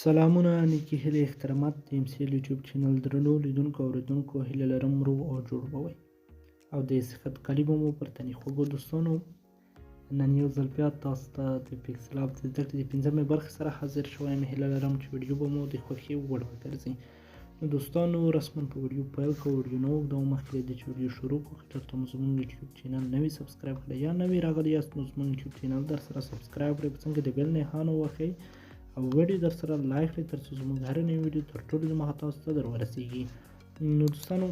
سلامونه، نیکې هیلې، احترامات. د ایم سی ایل یوټیوب چینل درنو لیدونکو او اورېدونکو، هیله لرم روغ او جوړ به وئ او د صحت کالي به مو پر تنې. خوږو دوستانو، نن یو ځل بیا تاسو ته د پیکسل اپ د زده کړې د پنځمې برخې سره حاضر شوی یم. هیله لرم چې ویډیو به مو د خوښې وړ وګرځي. نو دوستانو، رسما په ویډیو پیل کوو. ویډیو نه اوږدوم. مخکې له دې چې ویډیو شروع کړو، که چېرته مو زموږ یوټیوب چینل نوی subscribe کړی یا نوی راغلی یاست، نو زموږ یوټیوب چینل در سره subscribe کړئ، په څنګ د bell نښان ووهئ او ویډیو در سره like کړئ، تر څو زموږ هره نوې ویډیو تر ټولو دمخه تاسو ته در ورسېږي. نو دوستانو،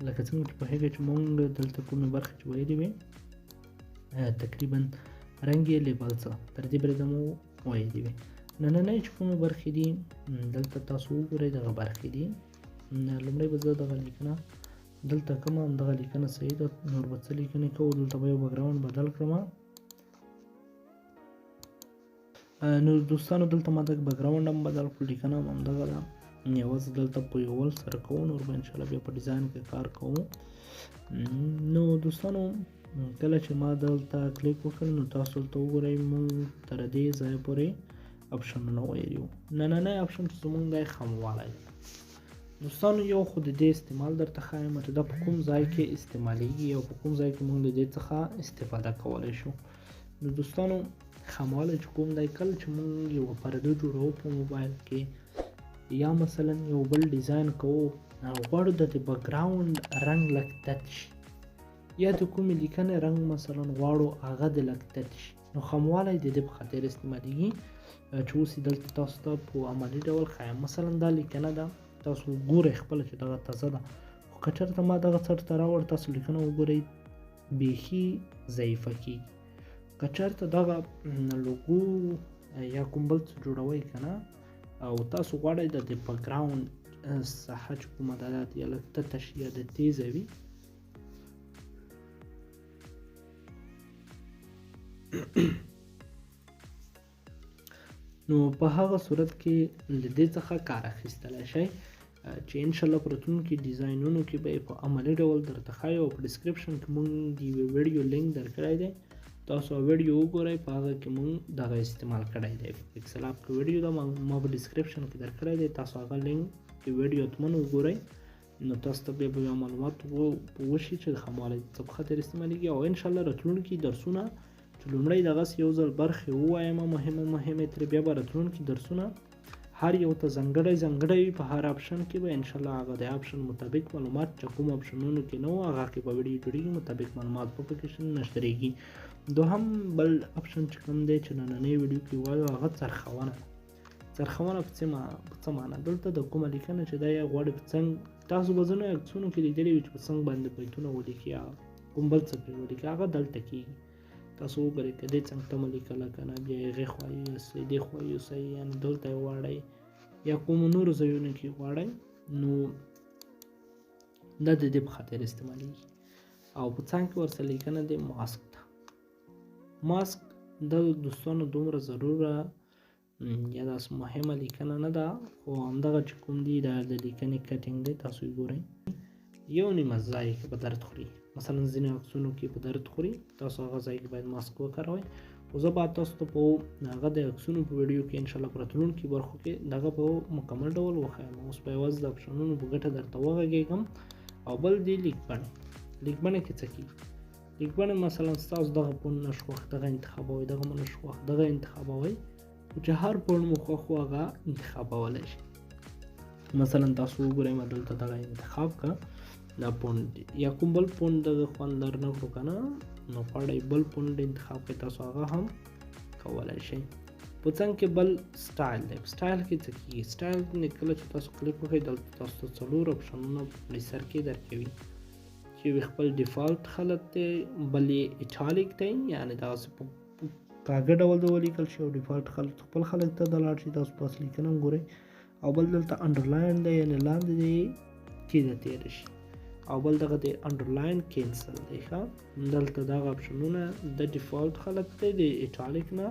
لکه څنګه چې پوهېږئ چې مونږ دلته کومې برخې چې ویلې وې، تقریبا رنګ یې label څه تر دې بریده مو ویلې وې. نننۍ چې کومې برخې دي، دلته تاسو وګورئ، دغه برخې دي. لومړی به زه دغه لیکنه دلته کومه، همدغه لیکنه صحیح ده، نور به څه لیکنې کوو. دلته به یو background بدل کړم. نو دوستانو، دلته ما د background هم بدل کړو، لیکنه هم همدغه ده، یوازې دلته په یوول سره کوو، نور به انشاءالله بیا په ډیزاین کې کار کوو. نو دوستانو، کله چې ما دلته کلیک وکړ، نو تاسو دلته وګورئ، مونږ تر دې ځایه پورې اپشنونه ویلي وو. نننی اپشن چې زمونږ دی، خموالی دی. دوستانو، یو خو د دې استعمال درته ښایم چې دا په کوم ځای کې استعمالیږي او په کوم ځای کې مونږ له دې څخه استفاده کولی شو. نو دوستانو، خموالی چې کوم دی، کله چې مونږ یوه پرده جوړوو په موبایل کې یا مثلا یو بل ډیزاین کوو، غواړو د دې background رنګ لږ تت شي یا د کومې لیکنې رنګ مثلا غواړو هغه د لږ تت شي، نو خموالی د دې په خاطر استعمالیږي چې اوس یې دلته تاسو ته په عملي ډول ښایم. مثلا دا لیکنه ده، تاسو ګورئ خپله چې دغه تازه ده، خو که چېرته ما دغه څټ ته راوړ، تاسو لیکنه وګورئ، بیخي ضعیفه کیږي. که چېرته دغه لوګو یا کوم بل څه جوړوئ که نه، او تاسو غواړئ د دې background ساحه چې کومه ده یا لږ تته شي یا د تیزه وي، نو په هغه صورت کې له دې څخه کار اخیستلی شئ چې انشاءالله په راتلونکي ډیزاینونو کې به یې په عملي ډول درته ښایو. او په description کې مونږ د یوې ویډیو لینک درکړی دی، تاسو ویډیو وګورئ، په هغه کې مونږ دغه استعمال کړی دی. په پیکسل اپ کې ویډیو ده، ما په description کې درکړی دی، تاسو هغه لینک کې ویډیو حتما وګورئ، نو تاسو ته بیا به معلومات وشي چې د خموالی د څه په خاطر استعمالیږي. او انشاءالله راتلونکي درسونه چې لومړی دغسې یو ځل برخې ووایم مهمې مهمې، ترې بیا به راتلونکي درسونه هر یو ته ځانګړی ځانګړی وي. په هر اپشن کې به انشاءالله هغه د اپشن مطابق معلومات چې کوم اپشنونو کې نه وو هغه کې به ویډیو جوړېږي، مطابق معلومات به پکې نشرېږي. دوهم بل اپشن چې کوم دی چې نننۍ ویډیو کې وایو، هغه څرخونه ده. څرخونه په څه معنا؟ دلته د کومه لیکنه چې دا یې غواړي په څنګ، تاسو به ځینو عکسونو کې لیدلي وي چې په څنګ باندې بیتونه ولیکي یا کوم بل څه پرې ولیکي، هغه دلته کېږي. تاسو وګورئ که دې څنګ ته مو لیکله که نه، بیا یې هغې خوا یې یوسئ، دې خوا یې یوسئ، یعنې دلته یې غواړئ یا کومو نورو ځایونو کې غواړئ، نو دا د دې په خاطر استعمالیږي. او په څنګ کې ورسره لیکنه دی ماسک ده. ماسک د دوستانو دومره ضروره یا داسې مهمه لیکنه نه ده، خو همدغه چې کوم دی دا د لیکنې cutting دی، تاسو یې ګورئ یو نیمه ځای کې په درد خوري. مثلا ځینې عکسونو کې په درد خوري، تاسو هغه ځای کې باید ماسک وکاروئ. خو زه به تاسو ته په هغه د عکسونو په ویډیو کې انشاءالله په راتلونکي برخو کې دغه په مکمل ډول وښایم. اوس به یوازې د اپشنونو په ګټه درته وغږېږم. او بل دی لیکبڼې. لیکبڼې کې څه کېږي؟ لیکبڼې مثلا ستاسو دغه پوند نه شو خوښ، دغه انتخابوئ، دغه مو نه شو خوښ، دغه انتخابوئ، خو چې هر پوند مو خوښ و هغه انتخابولی شئ. مثلا تاسو وګورئ، ما دلته دغه انتخاب که دا پوند یا کوم بل پوند دغه خوند در نه کړو که نه، نو غواړئ بل پوند انتخاب کړئ، تاسو هغه هم کولی شئ. په څنګ کې بل سټایل دی. په سټایل کې څه کېږي؟ سټایل نه کله چې تاسو کلیک وکړئ، دلته تاسو ته څلور اپشنونه په سر کې درکوي چې یو خپل default حالت دی، بل یې italic دی، یعنې دغسې په کاږه ډول د ولیکل شي، او default حالت خپل حالت ته د لاړ شي، تاسو په اصلي لیکنه هم ګورئ. او بل دلته underline دی، یعنې لاندې دی کیده تېره شي، او بل دغه دی underline cancel دی. ښه، دلته دغه اپشنونه د default حالت دی د italic نه،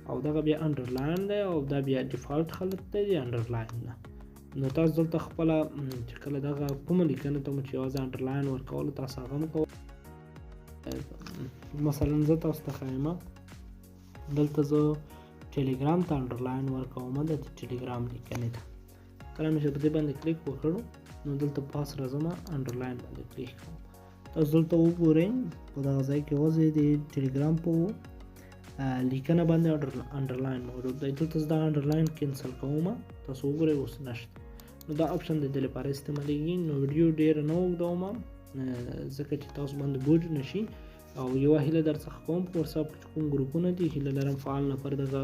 او دغه بیا underline دی، او دا بیا default حالت دی د underline نه. نو تاسو دلته خپله چې کله دغه کومه لیکنه ته مو چې یوازې underline ورکولو، تاسو هغه هم کوئ. مثلا زه تاسو ته ښایم، دلته زه ټلګرام ته انډرلاین ورکوم، د ټلګرام لیکنې ته. کله مې چې په دې باندې کلیک وکړو، نو دلته پاس راځم، انډرلاین باندې کلیک کوم. تاسو دلته وګورئ، په دغه ځای کې یوازې د ټلګرام په لیکنه باندې انډرلاین موجود دی. دلته زه دا انډرلاین کینسل کوم، تاسو وګورئ اوس نشته. نو دا آپشن د دې لپاره استعمالیږي. نو ویډیو ډیره نه اوږدوم، ځکه چې تاسو باندې بوج نشي. او یوه هیله در څخه کوم، په وټساپ کې چې کوم ګروپونه دي، هیله لرم فعال نفر دغه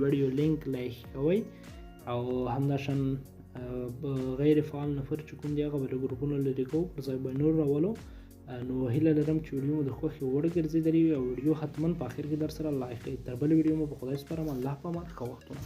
ویډیو لینک لایک کوئ، او همداشان غیر فعال نفر چې کوم دی هغه به له ګروپونو لرې کوو، پر ځای به نور راولو. نو هیله لرم چې ویډیو مو د خوښې وړ ګرځېدلې وي، او ویډیو حتما په اخر کې در سره لایک کړئ. تر بلې ویډیو مو په خدای سپارم. الله په امان. ښه وختونه.